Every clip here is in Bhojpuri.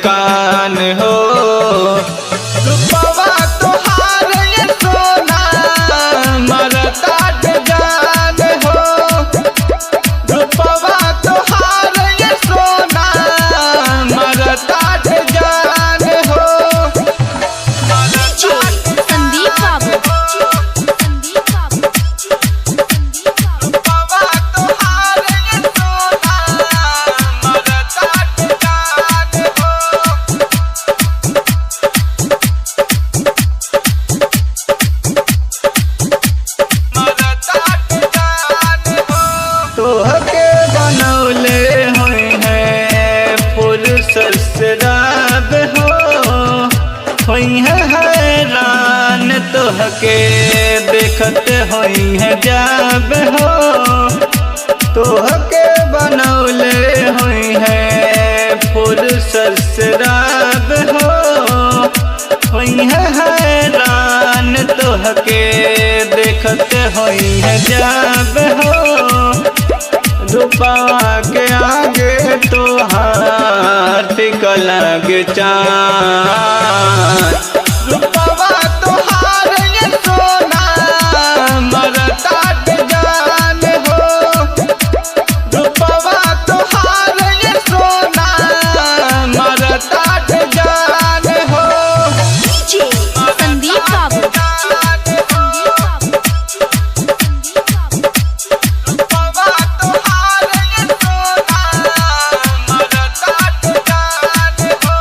मुस्कान हो। रूपवा तोहार ये सोना मरता जान हो। रूपवा तोहार ये सोना मरता जान हो। डीजे संदीप बाबू, संदीप बाबू, संदीप बाबू। रूपवा तोहार ये सोना मरता जान हो। तोहके बनौले होई है फुर्सत से रब हो, होई है हैरान तोहके देखत होई है जब हो। तोहके बनौले होई है फुर्सत से रब हो, होई है हैरान तोहके देखत होई है जब हो। रूपवा के आगे तोहार फीका लागे चाँद। रूपवा तोहार ये सोना मरता जान हो। रूपवा तोहार ये सोना मरता जान हो। डीजे संदीप बाबू, संदीप बाबू, संदीप बाबू। रूपवा तोहार ये सोना मरता जान हो।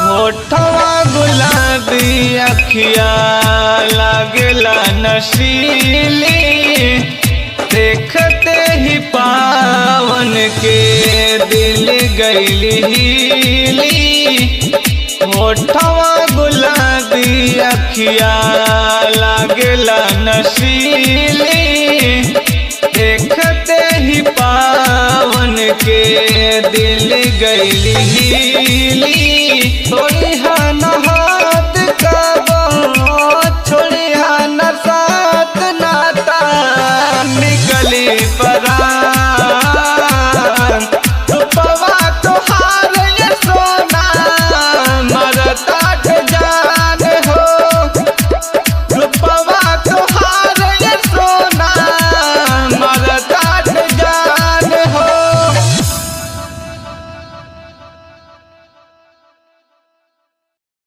होठवा गुलाबी अखिया लागला नशीली, देखते ही पावन के दिल गईली हीली। होठवा गुलाबी अखिया लागला नशीली, देखते ही पावन के दिल गईली हीली।